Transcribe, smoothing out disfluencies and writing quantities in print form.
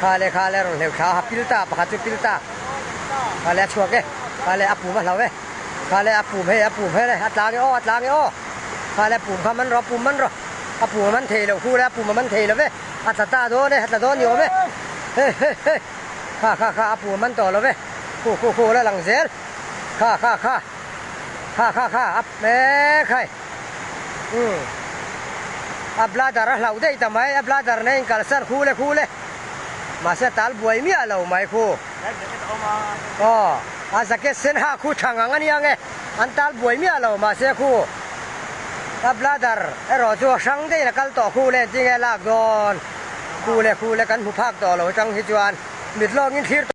Kha le kha le rawn hleuh thla a ha pil ta pakhat chu pil ta. Kha le a chhuak e. Kha le a pum a hlau e. Kha le a pum hei a pum hei le a tlang e aw a tlang e aw. Kha le a pum kha man rawh a pum man rawh. A pum a man thei lo khu le a pum a man thei lo ve. A tla ta dawn e a tla dawn ni awm e. Hei hei hei. Kha kha kha a pum a man tawh lo ve. Khu khu khu la lang zel. Kha kha kha. Kha kha kha a e khai. Umm. A bladder a hlauh daih ta mai. A bladder nen inkalsan khu le khu le. Mahse a tal buai miah lo mai khu. Aw. A jacket sen ha khu tha ngang a nia nge. An tal buai miah lo mahse khu. A bladder erawh chu a hrang daihin a kal tawh khu le engtin nge a lak dawn. Khu le khu le kan hmu phak tawh lo atang hi chuan mit lawngin thlir tawh.